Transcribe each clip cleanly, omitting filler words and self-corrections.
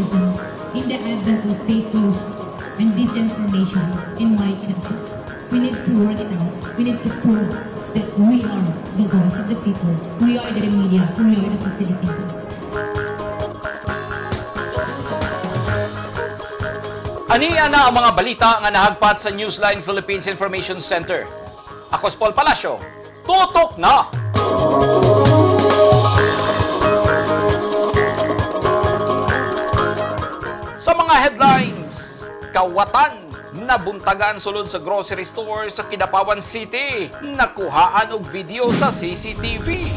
journalism in the advent of fake news and disinformation in my country. We need to work it out. We need to prove that we are the voice of the people. We are the media. We are the facilitators. Ania na ang mga balita nga nahagpat sa Newsline Philippines Information Center. Ako si Paul Palacio. Tutok na! Sa mga headlines, kawatan nabuntagan sulod sa grocery store sa Kidapawan City. Nakuhaan og video sa CCTV.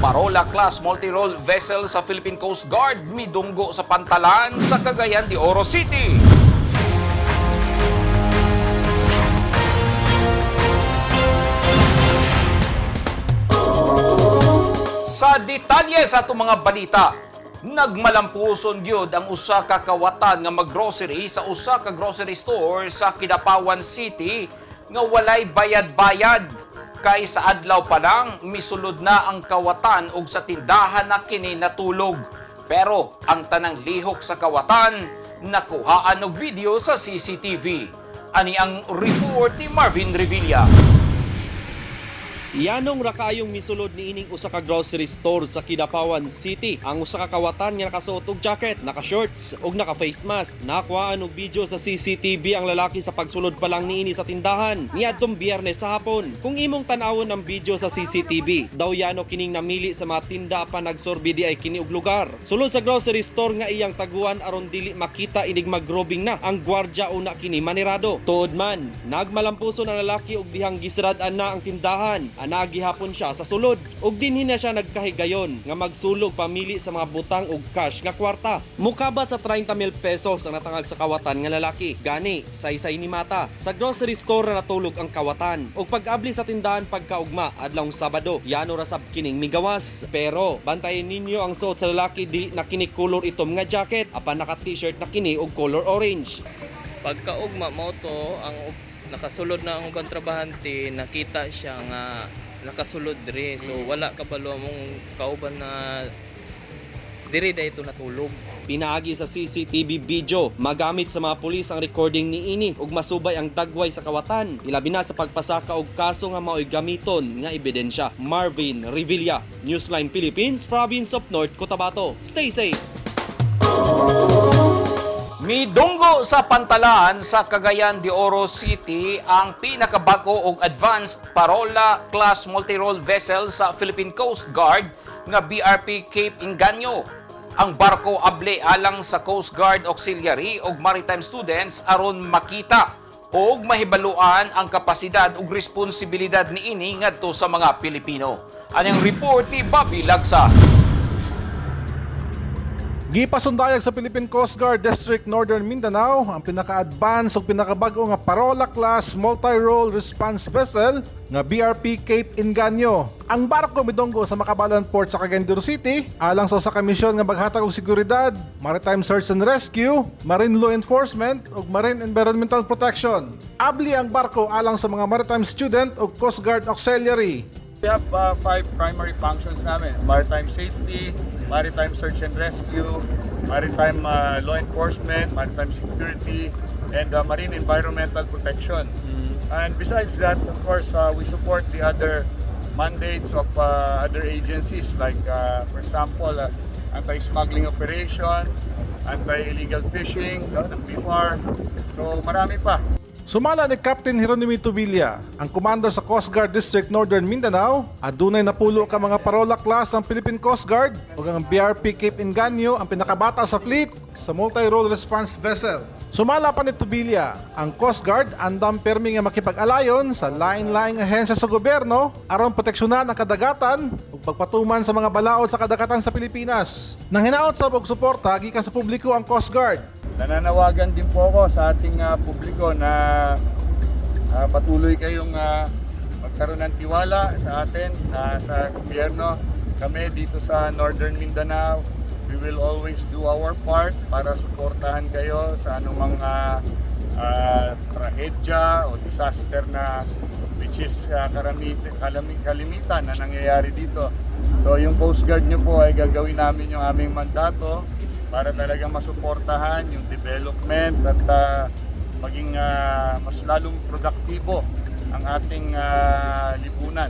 Parola class multi-role vessel sa Philippine Coast Guard midunggo sa pantalan sa Cagayan de Oro City. Sa detalye sa atong mga balita, nagmalampuson gyud ang usa ka kawatan nga maggrocery sa usa ka grocery store sa Kidapawan City nga walay bayad-bayad. Kay sa adlaw pa lang misulod na ang kawatan og sa tindahan na kini natulog. Pero ang tanang lihok sa kawatan nakuhaan og video sa CCTV. Ani ang report ni Marvin Revilla. Yanong rakaayong misulod niining usa ka grocery store sa Kidapawan City. Ang usa ka kawatan nga nakasuot og jacket, naka-shorts ug naka-face mask. Nakuhaan og video sa CCTV ang lalaki sa pagsulod pa lang niini sa tindahan niadtong Biyernes sa hapon. Kung imong tan-awon ang video sa CCTV, daw yano kining namili sa mga tinda pa nagsorbi di ay kini og lugar. Sulod sa grocery store nga iyang taguan aron dili makita inig magrobing na ang gwardya una kini manirado. Tuod man, nagmalampuso ang lalaki og dihang gisirad-an na ang tindahan. Anagi hapon siya sa sulod ug dinhi na siya nagkahigayon nga magsulog pamili sa mga butang og cash nga kwarta. Mukabat sa 30 mil pesos ang natangag sa kawatan nga lalaki. Gani, saysay ni mata. Sa grocery store na natulog ang kawatan. Ug pag-abli sa tindahan pagkaugma adlawng Sabado, yano rasab kining migawas. Pero bantayan ninyo ang suot sa lalaki, di na kini color itom nga jacket apan naka t-shirt na kini og color orange. Pagkaugma mo to ang nakasulod na ang ubang trabahante, nakita siya nga nakasulod diri, so wala kabalo mong kauban na diri dayto natulog. Pinaagi sa CCTV video, magamit sa mga pulis ang recording niini ug masubay ang dagway sa kawatan. Ilabi na sa pagpasaka og kaso nga mao'y gamiton nga ebidensya. Marvin Revilla, Newsline Philippines, Province of North Cotabato. Stay safe. Midunggo sa pantalan sa Cagayan de Oro City ang pinakabago og advanced Parola class multi-role vessel sa Philippine Coast Guard nga BRP Cape Engaño. Ang barko able alang sa Coast Guard Auxiliary ug maritime students aron makita og mahibaluan ang kapasidad ug responsibilidad niini ngadto sa mga Pilipino. Anang report ni Bobby Lagsa. Gipasundayag sa Philippine Coast Guard District Northern Mindanao ang pinaka-advance ug pinakabago nga Parola class multi-role response vessel nga BRP Cape Engaño. Ang barko midonggo sa Makabalan Port sa Cagayan de Oro City alang sa usa ka misyon nga maghatag og seguridad, maritime search and rescue, marine law enforcement ug marine environmental protection. Abli ang barko alang sa mga maritime student ug Coast Guard Auxiliary. We have five primary functions namin. Maritime safety, maritime search and rescue, maritime law enforcement, maritime security, and marine environmental protection. And besides that, of course, we support the other mandates of other agencies like, for example, anti-smuggling operation, anti-illegal fishing, no, ng BFAR. So marami pa. Sumala ni Captain Jeronimito Villa, ang commander sa Coast Guard District Northern Mindanao, adunay napulo ka mga Parola class ang Philippine Coast Guard ug ang BRP Cape Engaño ang pinakabata sa fleet sa multi-role response vessel. Sumala pa ni Tubilla, ang Coast Guard andam permi nga makipag-alayon sa lain-laing ahensya sa gobyerno aron proteksyonan ang kadagatan ug pagpatuman sa mga balaod sa kadagatan sa Pilipinas. Nang hinaot sa og suporta gikan sa publiko ang Coast Guard. Nananawagan din po ako sa ating publiko na patuloy kayong magkaroon ng tiwala sa atin, sa gobyerno. Kami dito sa Northern Mindanao, we will always do our part para suportahan kayo sa anumang trahedya o disaster na which is kalimitan na nangyayari dito. So yung Coast Guard nyo po ay gagawin namin yung aming mandato. para talaga masuportahan yung development at maging mas lalong produktibo ang ating lipunan.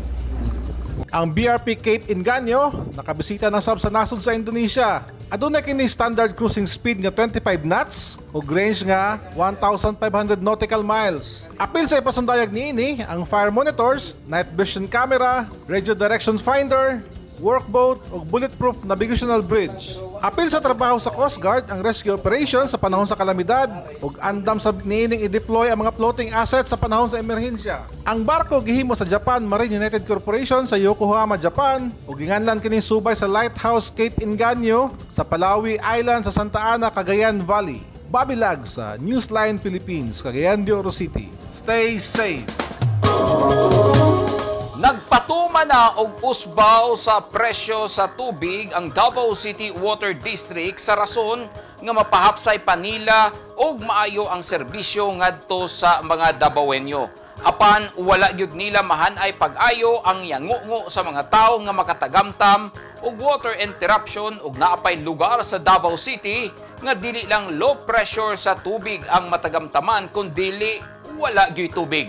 Ang BRP Cape Engaño nakabisita na sab sa nasod sa Indonesia. Adunay kini standard cruising speed nga 25 knots ug range nga 1,500 nautical miles. Apil sa ipasundayag niini ang fire monitors, night vision camera, radio direction finder, workboat ug bulletproof navigational bridge. Apil sa trabaho sa Coast Guard ang rescue operation sa panahon sa kalamidad ug andam sa niining i-deploy ang mga floating assets sa panahon sa emerhensya. Ang barko gihimo sa Japan Marine United Corporation sa Yokohama, Japan ug ginganlan kini subay sa Lighthouse Cape Engaño sa Palaui Island sa Santa Ana, Cagayan Valley. Bobby Lag sa Newsline Philippines, Cagayan de Oro City. Stay safe. Nagpatuma na og usbaw sa presyo sa tubig ang Davao City Water District sa rason nga mapahapsay pa nila og maayo ang serbisyo ngadto sa mga Dabawenyo. Apan wala gyud nila mahanay pag-ayo ang yangungo sa mga tawo nga makatagamtam og water interruption ug naapay lugar sa Davao City nga dili lang low pressure sa tubig ang matagamtaman kundili wala gyud tubig.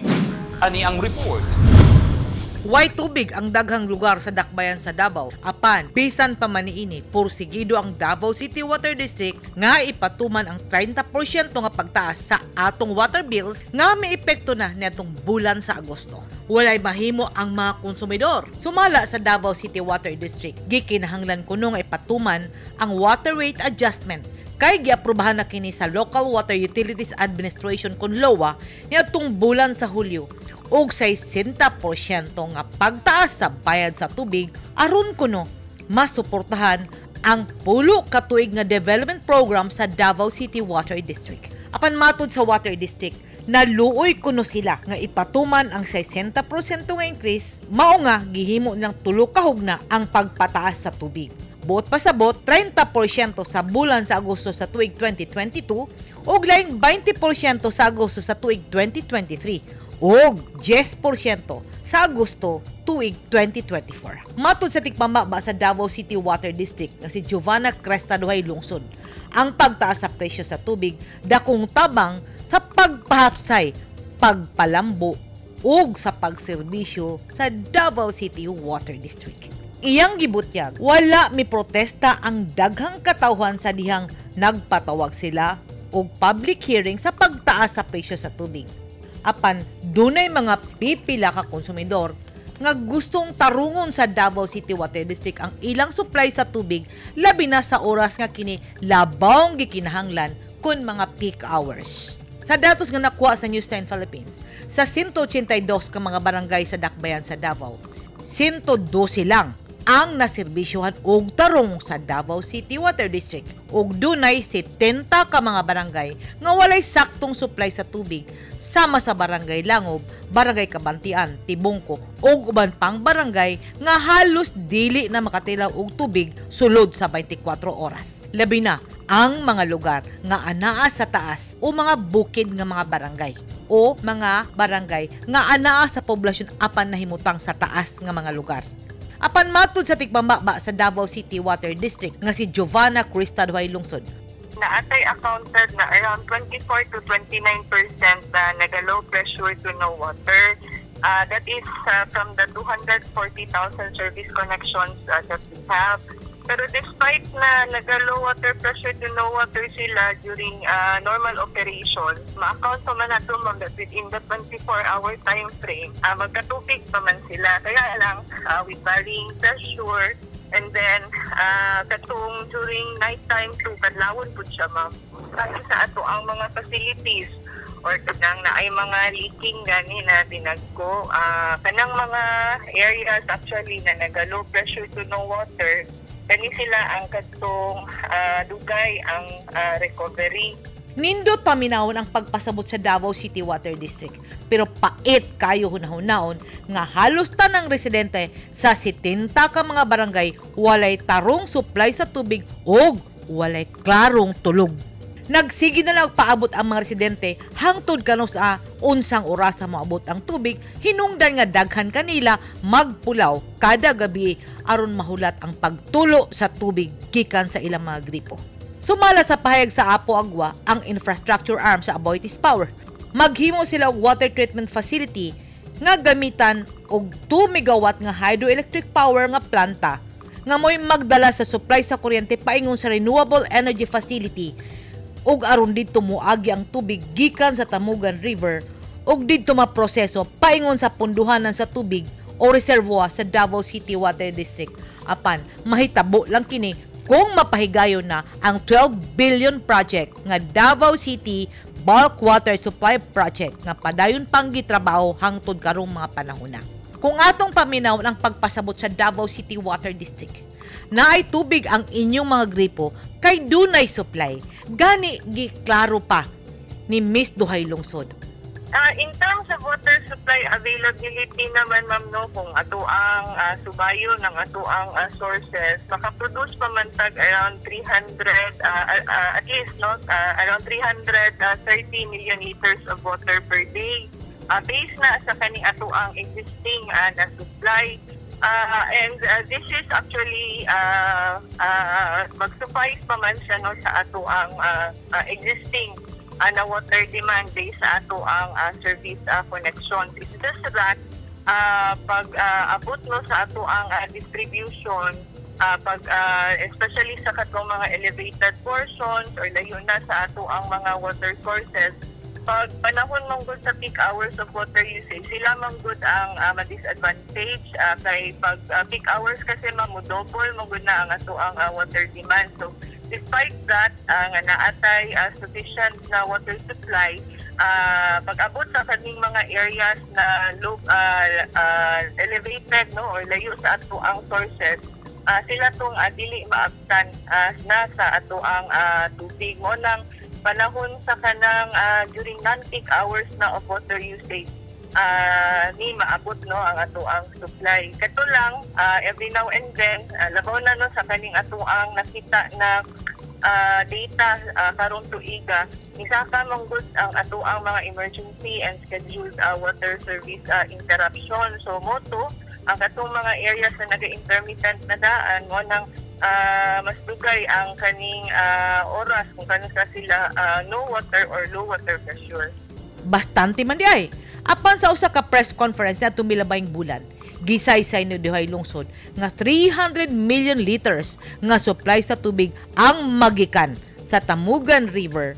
Ani ang report. Way tubig ang daghang lugar sa dakbayan sa Davao. Apan, bisan pa man niini, pursigido ang Davao City Water District nga ipatuman ang 30% nga pagtaas sa atong water bills nga may epekto na netong bulan sa Agosto. Walay mahimo ang mga konsumidor. Sumala sa Davao City Water District, gikinahanglan kuno nga ipatuman ang water rate adjustment kay giaprobahan na kini sa Local Water Utilities Administration kon LOA niadtong bulan sa Hulyo og 60% nga pagtaas sa bayad sa tubig aron kuno masuportahan ang 10 ka tuig nga development program sa Davao City Water District. Apan matud sa Water District, naluoy kuno sila nga ipatuman ang 60% nga increase, mao nga gihimo nilang tulo ka hugna ang pagpataas sa tubig. Buot pasabot, 30% sa bulan sa Agosto sa tuig 2022 ug laing 20% sa Agosto sa tuig 2023 ug 10% sa Agosto tuig 2024. Matud sa tigpamaba sa Davao City Water District nga si Giovanna Cresta Duhay Lungsod, ang pagtaas sa presyo sa tubig dakong tabang sa pagpahapsay, pagpalambo ug sa pagserbisyo sa Davao City Water District. Iyang gibutyag, wala mi protesta ang daghang katawhan sa dihang nagpatawag sila og public hearing sa pagtaas sa presyo sa tubig. Apan dunay mga pipila ka konsumidor nga gustong tarungon sa Davao City Water District ang ilang supply sa tubig, labi na sa oras nga kini labawng gikinahanglan kun mga peak hours. Sa datos nga nakuha sa News 10 Philippines, sa 182 ka mga barangay sa Dakbayan sa Davao, 112 lang ang naserbisyohan og tarong sa Davao City Water District ug dunay 70 ka mga barangay nga walay saktong supply sa tubig sama sa Barangay Langob, Barangay Kabantian, Tibungko ug uban pang barangay nga halos dili na makatilaw og tubig sulod sa 24 oras. Labi na ang mga lugar nga anaa sa taas o mga bukid nga mga barangay o mga barangay nga anaa sa poblasyon apan nahimutang sa taas nga mga lugar. Apan matud sa tigpamaba sa Davao City Water District nga si Giovanna Crista Duhay Lungsod, na atay accounted na around 24 to 29% na naga-low pressure to no water. That is from the 240,000 service connections that we have. Pero despite na naga-low water pressure to no water sila during normal operations, ma-account pa man nato, ma'am, that within the 24-hour time frame, magkatubig pa man sila. Kaya lang, with varying pressure, and then, katong during nighttime too, kadlawon pud siya, ma'am. Kasi sa ato ang mga facilities or kanang na ay mga leaking gani na dinagko, kanang mga areas actually na naga low pressure to no water, kani sila ang katong dugay ang recovery. Nindot paminawon ang pagpasabot sa Davao City Water District. Pero pait kayo hunahunaon nga halos tanang residente sa 70 ka mga barangay walay tarong supply sa tubig ug walay klarong tulog. Nagsige na lang paabot ang mga residente hangtod kanos sa unsang orasa moabot ang tubig, hinungdan nga daghan kanila magpulaw kada gabi aron mahulat ang pagtulo sa tubig gikan sa ilang mga gripo. Sumala sa pahayag sa Apo Agua, ang infrastructure arm sa Aboitiz Power, maghimo sila og water treatment facility nga gamitan og 2 megawatt nga hydroelectric power nga planta nga mo'y magdala sa supply sa kuryente paingon sa renewable energy facility ug aron didto moagi ang tubig gikan sa Tamugan River ug didto maproseso paingon sa punduhanan sa tubig o reservoir sa Davao City Water District. Apan mahitabo lang kini kung mapahigayon na ang 12 billion project nga Davao City Bulk Water Supply Project nga padayon pang gitrabaho hangtod karong mga panahon na. Kung atong paminawon ang pagpasabot sa Davao City Water District, naay tubig ang inyong mga gripo kay dunay supply. Gani giklaro pa ni Miss Duhay Lungsod. In terms of water supply availability naman, ma'am, no, kung ato ang subayo ng ato ang sources, makaproduce pa man tag around 300, at least, no, around 330 million liters of water per day. Based na sa kaning ato ang existing na supply. And this is actually mag-suffice pa man siya, no, sa ato ang existing na water demand based sa ato ang service connections. It's just that pag abot, no, sa ato ang distribution, pag especially sa katong mga elevated portions or layo na sa ato ang mga water sources, pag panahon man gud sa peak hours of water usage, sila man gud ang ma-disadvantage kay pag peak hours kasi mo double man gud na ang ato ang water demand. So despite that nga naatay sufficient na water supply, pag abot sa kaning mga areas na low, elevated, no, or layo sa ato ang sources, sila tong dili maabtan na sa ato ang tubig. Mo nang panahon sa kanang during non-peak hours na of water usage ni maabot, no, ang ato ang supply. Kato lang every now and then, labaw na, no, sa kaning ato ang nakita na data karong tuiga, misaka man gud ang ato ang mga emergency and scheduled water service interruption. So mo to ang katong mga areas na naga-intermittent na daan, mo nang mas dugay ang kaning oras kung kanus-a sila no water or low water pressure. Bastante man di ay. Apan sa usa ka press conference na tumilabayng bulan, gisaysay ni Duhay Lungsod nga 300 million liters nga supply sa tubig ang magikan sa Tamugan River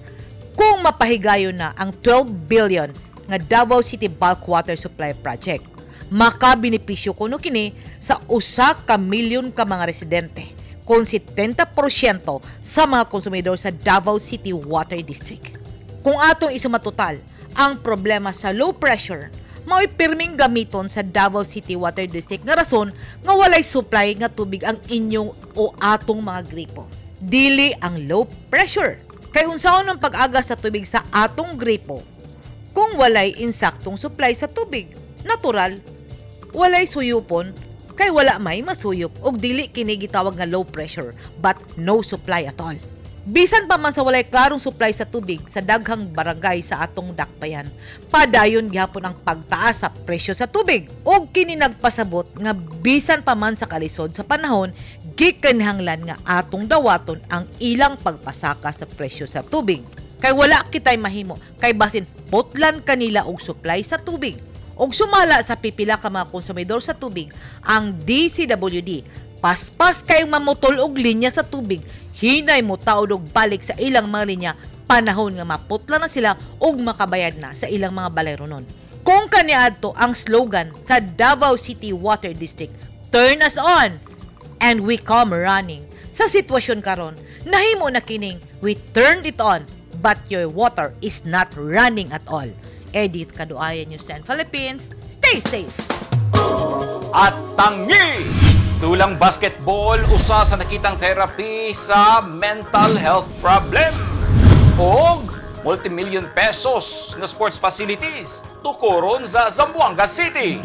kung mapahigayon na ang 12 billion nga Davao City Bulk Water Supply Project. Makabenepisyo kuno kini sa 1 ka milyon ka mga residente kon 70% sa mga konsumidor sa Davao City Water District. Kung atong isuma total, ang problema sa low pressure mao'y pirming gamiton sa Davao City Water District nga rason nga walay supply nga tubig ang inyong o atong mga gripo. Dili ang low pressure. Kay unsaon ang pag-agas sa tubig sa atong gripo kung walay insaktong supply sa tubig? Natural, walay suyupon kay wala may masuyop og dili kini gitawag nga low pressure but no supply at all. Bisan pa man sa walay klarong supply sa tubig sa daghang barangay sa atong dakbayan, padayon gihapon ang pagtaas sa presyo sa tubig. Og kini nagpasabot nga bisan pa man sa kalisod sa panahon, gikinahanglan nga atong dawaton ang ilang pagpasaka sa presyo sa tubig. Kay wala kitay mahimo kay basin putlan kanila og supply sa tubig. Og sumala sa pipila ka mga konsumidor sa tubig, ang DCWD paspas kayong mamutol og linya sa tubig, hinay mo taod og balik sa ilang mga linya panahon nga maputla na sila og makabayad na sa ilang mga balayronon. Kung kaniadto ang slogan sa Davao City Water District, "Turn us on and we come running." Sa sitwasyon karon, nahimo na kining "We turned it on but your water is not running at all." Edith Kaduayan, News 10 Philippines. Stay safe! At tangi! Dulang basketball, usa sa nakitang therapy sa mental health problem. Og multi-million pesos nga sports facilities tukoron sa Zamboanga City.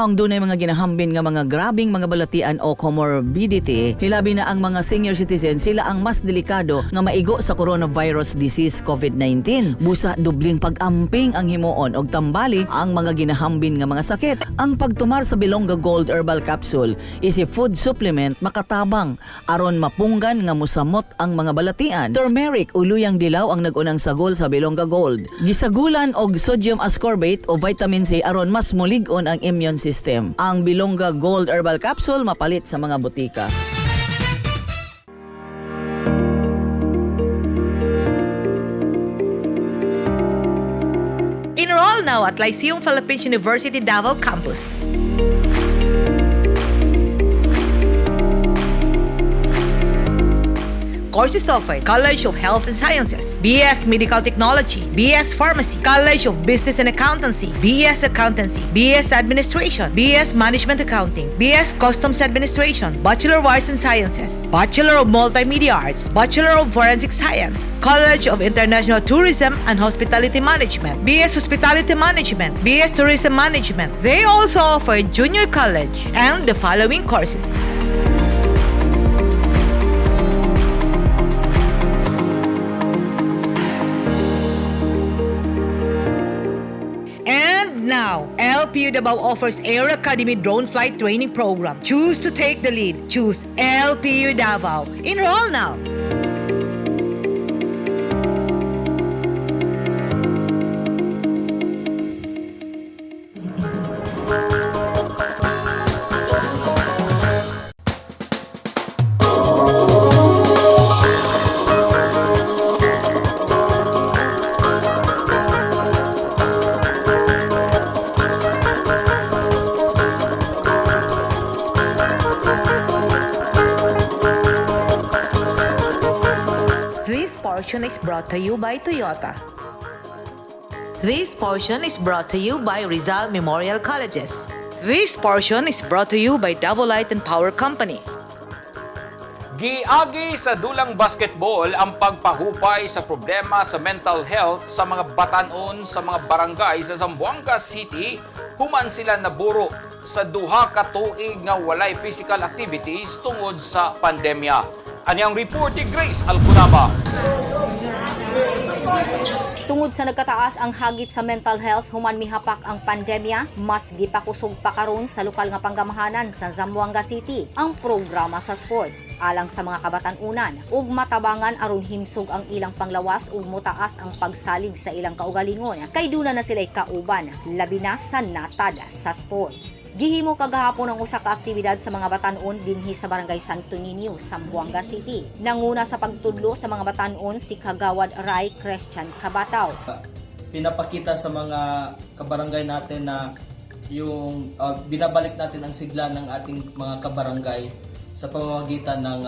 taong dunay mga ginahambin nga mga grabing mga balatian o comorbidity, hilabi na ang mga senior citizen, sila ang mas delikado nga maigo sa coronavirus disease COVID-19. Busa dubling pag-amping ang himuon og tambali ang mga ginahambin nga mga sakit. Ang pagtumar sa Bilongga Gold Herbal Capsule is a food supplement makatabang aron mapunggan nga musamot ang mga balatian. Turmeric o luyang dilaw ang nag-unang sagol sa Bilongga Gold. Gisagulan og sodium ascorbate o vitamin C aron mas mulig-on ang immune system. Ang Bilongga Gold Herbal Capsule mapalit sa mga botika. Enroll now at Lyceum Philippines University Davao Campus. Courses offered: College of Health and Sciences, BS Medical Technology, BS Pharmacy, College of Business and Accountancy, BS Accountancy, BS Administration, BS Management Accounting, BS Customs Administration, Bachelor of Arts and Sciences, Bachelor of Multimedia Arts, Bachelor of Forensic Science, College of International Tourism and Hospitality Management, BS Hospitality Management, BS Tourism Management. They also offer junior college and the following courses. And now, LPU Davao offers Air Academy Drone Flight Training Program. Choose to take the lead. Choose LPU Davao. Enroll now. This portion is brought to you by Toyota. This portion is brought to you by Rizal Memorial Colleges. This portion is brought to you by Davao Light and Power Company. Giagi sa dulang basketball ang pagpahupay sa problema sa mental health sa mga batanon sa mga barangay sa Zamboanga City human sila naburo sa 2 ka tuig nga walay physical activities tungod sa pandemya. Ani ang report ni Grace Alcunaba. Tungod sa nagkataas ang hagit sa mental health human mihapak ang pandemya, mas gipakusog pa karon sa lokal nga panggamahanan sa Zamboanga City ang programa sa sports alang sa mga kabatan-unan ug matabangan aron himsog ang ilang panglawas ug motaas ang pagsalig sa ilang kaugalingon kay duna na sila'y kauban labi na sa natad sa sports. Gihimo kagahapon ang usa ka aktibidad sa mga batan-on dinhi sa Barangay Santo Niño, Zamboanga City. Nanguna sa pagtudlo sa mga batan-on si Kagawad Ray Christian Cabataw. Pinapakita sa mga kabarangay natin na yung binabalik natin ang sigla ng ating mga kabarangay sa pamamagitan ng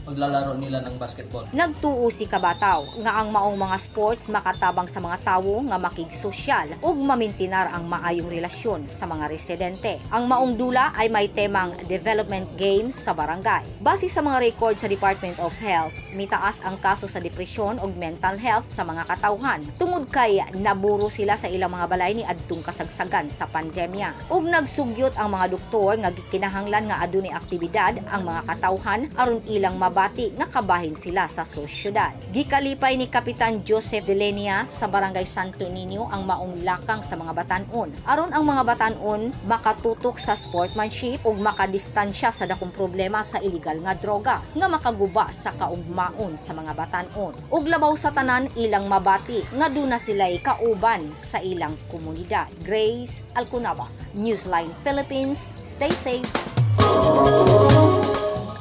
paglalaro nila ng basketball. Nagtuo si Kabataw nga ang maong mga sports makatabang sa mga tawo nga makigsosyal ug mamintinar ang maayong relasyon sa mga residente. Ang maong dula ay may temang Development Games sa Barangay. Base sa mga record sa Department of Health, mitaas ang kaso sa depresyon ug mental health sa mga katawhan tungod kay naburo sila sa ilang mga balay ni adtong kasagsagan sa pandemya. Ug nagsugyot ang mga doktor nga gikinahanglan nga adunay aktibidad ang mga katawhan aron ilang mabati nga kabahin sila sa sosyudad. Gikalipay ni Kapitan Joseph Delenia sa Barangay Santo Niño ang maong lakang sa mga batanon aron ang mga batanon makatutok sa sportsmanship ug makadistansya sa dakong problema sa iligal nga droga nga makaguba sa kaugmaon sa mga batanon. Ug labaw sa tanan, ilang mabati nga duna sila'y kauban sa ilang komunidad. Grace Alcunaba, Newsline Philippines. Stay safe.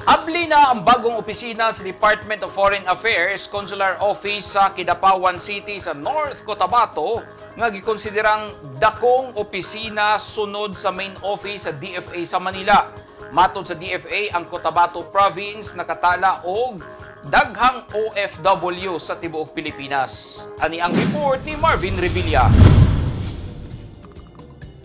Abli na ang bagong opisina sa Department of Foreign Affairs Consular Office sa Kidapawan City sa North Cotabato nga gikonsiderang dakong opisina sunod sa main office sa DFA sa Manila. Matod sa DFA, ang Cotabato Province nakatala og daghang OFW sa tibuok Pilipinas. Ani ang report ni Marvin Revilla.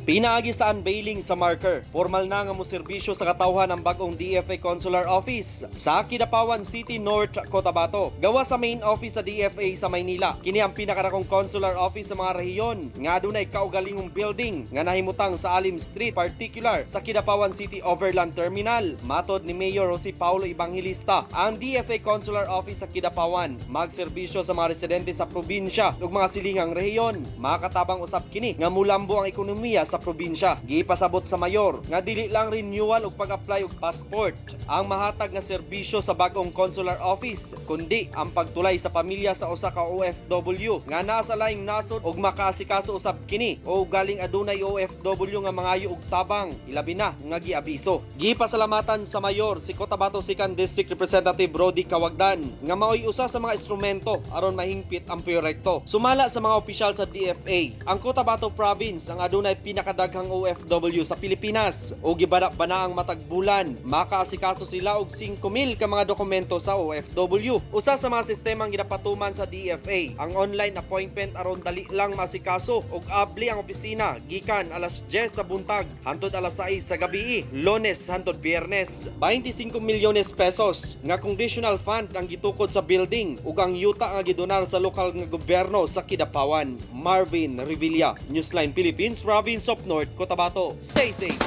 Pinaagi sa unveiling sa marker, formal na nga moserbisyo sa katawhan ang bagong DFA Consular Office sa Kidapawan City, North Cotabato. Gawa sa main office sa DFA sa Maynila. Kini ang pinakadakong consular office sa mga rehiyon nga adunay kaugalingong building nga nahimutang sa Alim Street, particular sa Kidapawan City Overland Terminal. Matod ni Mayor Jose Paulo Evangelista, ang DFA Consular Office sa Kidapawan magserbisyo sa mga residente sa probinsya ug mga silingang rehiyon. Makatabang usab kini nga mulambo ang ekonomiya sa probinsya. Gipasabot sa mayor nga dili lang renewal ug pag-apply og passport ang mahatag nga serbisyo sa bagong consular office, kundi ang pagtulay sa pamilya sa usa ka OFW nga naa sa laing nasod ug makaasikaso usab kini o galing adunay OFW nga mangayo og tabang, ilabi na nga giabiso. Gipasalamatan sa mayor si Cotabato Second District Representative Rody Cawagdan nga maoy usa sa mga instrumento aron mahingpit ang proyekto. Sumala sa mga opisyal sa DFA, ang Cotabato Province ang adunay pinakadaghang OFW sa Pilipinas o gibana-bana ang matag bulan makaasikaso sila og 5,000 ka mga dokumento sa OFW. Usa sa mga sistemang ginapatuman sa DFA ang online appointment aron dali lang maasikaso og abli ang opisina gikan alas 10 sa buntag hantod alas 6 sa gabi, Lunes hantod Biyernes. 25 milyones pesos nga conditional fund ang gitukod sa building ug ang yuta nga gidonar sa lokal nga gobyerno sa Kidapawan. Marvin Revilla, Newsline Philippines, Province of North Cotabato. Stay safe.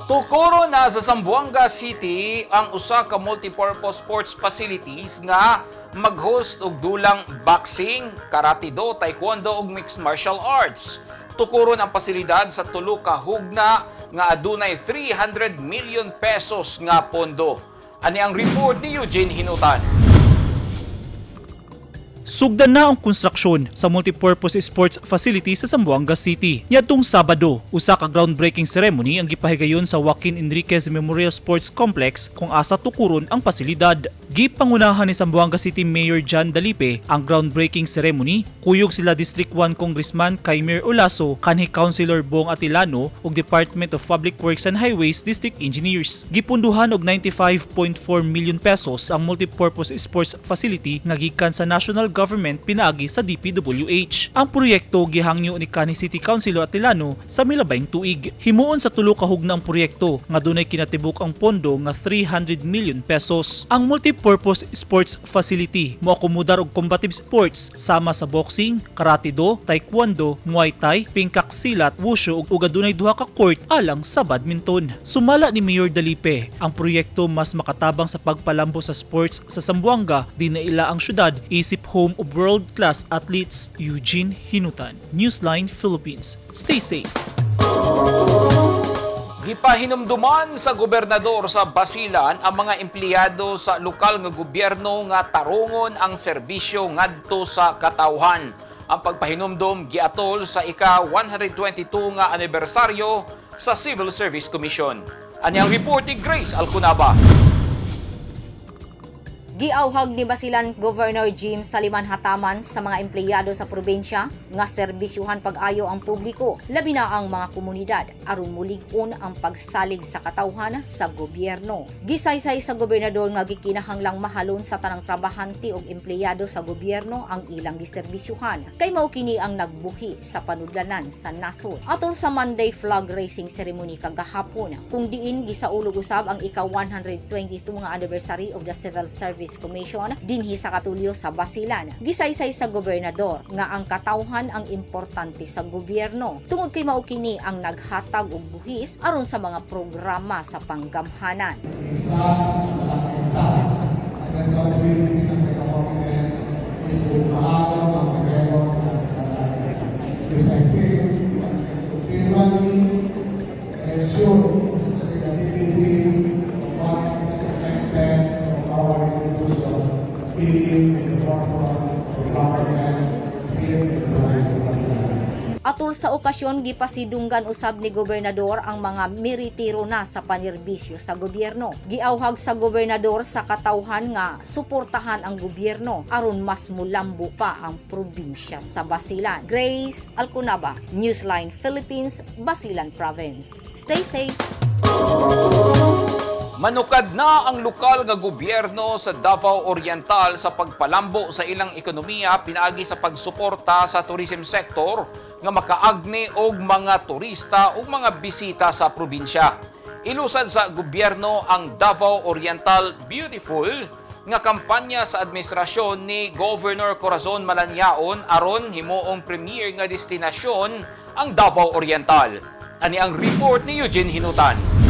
Tukoro na sa Zamboanga City ang usa ka multipurpose sports facilities nga mag-host og dulang boxing, karate do, taekwondo ug mixed martial arts. Tukuron ang pasilidad sa tulo ka hugna nga adunay 300 million pesos nga pondo. Ani ang report ni Eugene Hinutan. Sugdan na ang konstruksyon sa multipurpose sports facility sa Zamboanga City. Niadtong Sabado, usa ka groundbreaking ceremony ang gipahigayon sa Joaquin Enriquez Memorial Sports Complex kung asa tukuron ang pasilidad. Gipangunahan ni Zamboanga City Mayor John Dalipe ang groundbreaking ceremony, kuyog sila District 1 Congressman Kaimir Olaso, kanhi Councilor Bong Atilano ug Department of Public Works and Highways District Engineers. Gipunduhan og 95.4 million pesos ang multipurpose sports facility nga gikan sa national government pinaagi sa DPWH. Ang proyekto gihangyo ni kanhi City Councilor Atilano sa milabayng tuig. Himuon sa tulo ka hugna ang proyekto nga dunay kinatibuk ang pondo nga 300 million pesos. Ang multipurpose sports facility moakomodar og combative sports sama sa boxing, karate do, taekwondo, muay thai, pencak silat, wushu ug adunay duha ka court alang sa badminton. Sumala ni Mayor Dalipe, ang proyekto mas makatabang sa pagpalambo sa sports sa Zamboanga di naila ang syudad isip home of world-class athletes. Eugene Hinutan, Newsline Philippines. Stay safe. Gipahinumduman sa gobernador sa Basilan ang mga empleyado sa lokal nga gobyerno nga tarungon ang serbisyo ngadto sa katawhan. Ang pagpahinumdum giatol sa ika-122 nga anibersaryo sa Civil Service Commission. Ani ang report ni Grace Alcunaba. Giawhag ni Basilan Governor Jim Saliman Hataman sa mga empleyado sa probinsya nga serbisyuhan pag-ayo ang publiko, labi na ang mga komunidad aron mulig-on ang pagsalig sa katawhan sa gobyerno. Gisaysay sa gobernador nga gikinahanglang mahalon sa tanang trabahante og empleyado sa gobyerno ang ilang giserbisyuhan kay mao kini ang nagbuhi sa panudlanan sa nasod. Atol sa Monday flag raising ceremony kagahapon kung diin gisaulog usab ang ika-122 nga anniversary of the Civil Service Commission dinhi sa Kapitolyo sa Basilan. Gisaysay sa gobernador nga ang katawhan ang importante sa gobyerno tungod kay mao kini ang naghatag og buhis aron sa mga programa sa panggamhanan. Isa sa malaking task at responsibility ng mga offices is to maagang mag-develop as a country. Because I think we can continually ensure the sustainability of what is expected of our institution being in the forefront of government here in the province of Basilan. Atol sa okasyon, gipasidunggan usab ni gobernador ang mga miritiro na sa panerbisyo sa gobyerno. Giawhag sa gobernador sa katawhan nga suportahan ang gobyerno aron mas mulambo pa ang probinsya sa Basilan. Grace Alcunaba, Newsline Philippines, Basilan Province. Stay safe. Manukad na ang lokal nga gobyerno sa Davao Oriental sa pagpalambo sa ilang ekonomiya pinaagi sa pagsuporta sa tourism sector nga makaagni og mga turista ug mga bisita sa probinsya. Ilusad sa gobyerno ang Davao Oriental Beautiful nga kampanya sa administrasyon ni Governor Corazon Malanyaon aron himuong premier nga destinasyon ang Davao Oriental. Ani ang report ni Eugene Hinutan.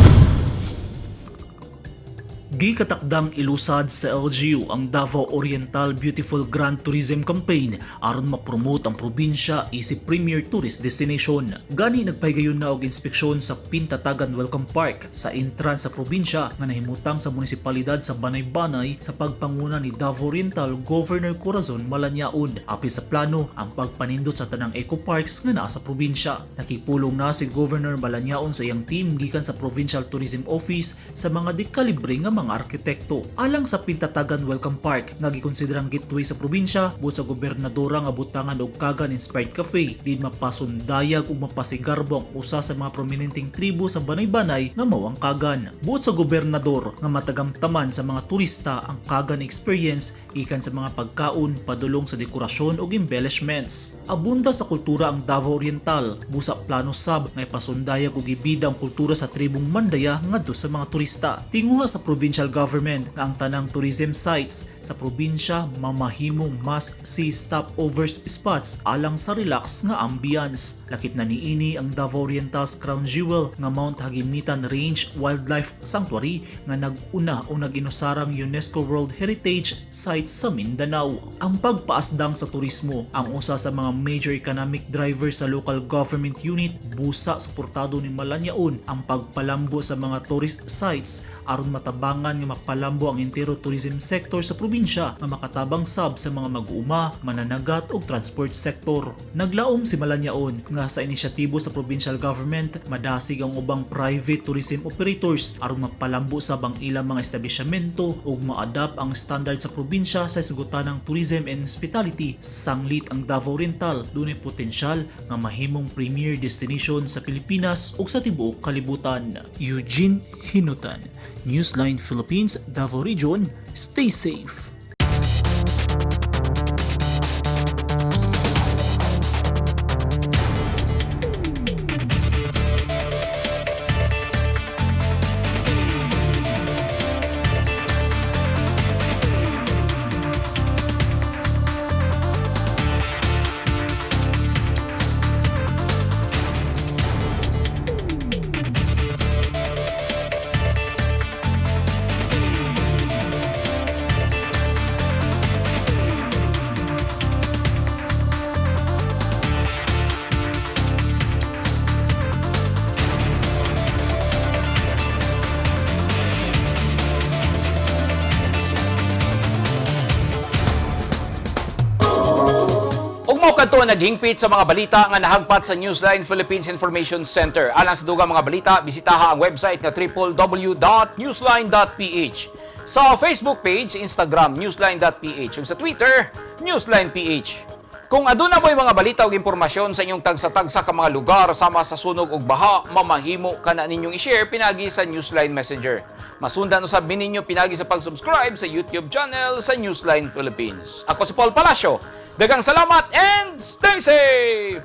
Gikatakdang ilusad sa LGU ang Davao Oriental Beautiful Grand Tourism Campaign aron ma-promote ang probinsya isip premier tourist destination. Gani nagpahigayon na og inspeksyon sa Pintatagan Welcome Park sa entrance sa probinsya nga nahimutang sa munisipalidad sa Banay-Banay sa pagpanguna ni Davao Oriental Governor Corazon Malanyaon. Apil sa plano ang pagpanindot sa tanang eco parks nga naa sa probinsya. Nakipulong na si Governor Malanyaon sa iyang team gikan sa Provincial Tourism Office sa mga dekalibre nga mga arkitekto. Alang sa Pintatagan Welcome Park nga gikonsiderang gateway sa probinsya, buot sa gobernadora nga butangan og Kagan Inspired Cafe din mapasundayag ug mapasigarbo ang usa sa mga prominenteng tribo sa Banay-Banay nga mao ang Kagan. Buot sa gobernador nga matagamtaman sa mga turista ang Kagan experience gikan sa mga pagkaon padulong sa dekorasyon ug embellishments. Abunda sa kultura ang Davao Oriental, busa plano sab nga ipasundayag ug ibida ang kultura sa tribong Mandaya ngadto sa mga turista. Tinguha sa provincial government nga ang tanang tourism sites sa probinsya mamahimong must-see stopovers spots alang sa relax nga ambience. Lakip na niini ang Davao Oriental's crown jewel nga Mount Hagimitan Range Wildlife Sanctuary nga nag-una o nag-inusarang UNESCO World Heritage Site sa Mindanao. Ang pagpaasdang sa turismo ang usa sa mga major economic driver sa local government unit, busa suportado ni Malanyaon ang pagpalambo sa mga tourist sites aron matabangan nga mapalambo ang entero tourism sector sa probinsya nga makatabang sab sa mga mag-uuma, mananagat ug transport sector. Naglaom si Malanyaon nga sa inisyatibo sa provincial government madasig ang ubang private tourism operators aron mapalambo sab ang ilang mga establishmento ug ma-adapt ang standard sa probinsya sa hisgutan ng tourism and hospitality, sanglit ang Davao Oriental dunay potensyal nga mahimong premier destination sa Pilipinas ug sa tibuok kalibutan. Eugene Hinutan, Newsline Philippines, Davao Region. Stay safe. Ug mao kadto ang naghingpit sa mga balita nga nahagpat sa Newsline Philippines Information Center. Alang sa dugang mga balita, bisitaha ang website nga www.newsline.ph. Sa Facebook page, Instagram, newsline.ph, ug sa Twitter, newsline.ph. Kung aduna mo'y mga balita ug impormasyon sa inyong tagsa-tagsa ka mga lugar sama sa sunog ug baha, mamahimo ka na ninyong i-share pinagi sa Newsline Messenger. Masundan usab ninyo pinagi sa pag-subscribe sa YouTube channel sa Newsline Philippines. Ako si Paul Palacio. Daghang salamat and stay safe!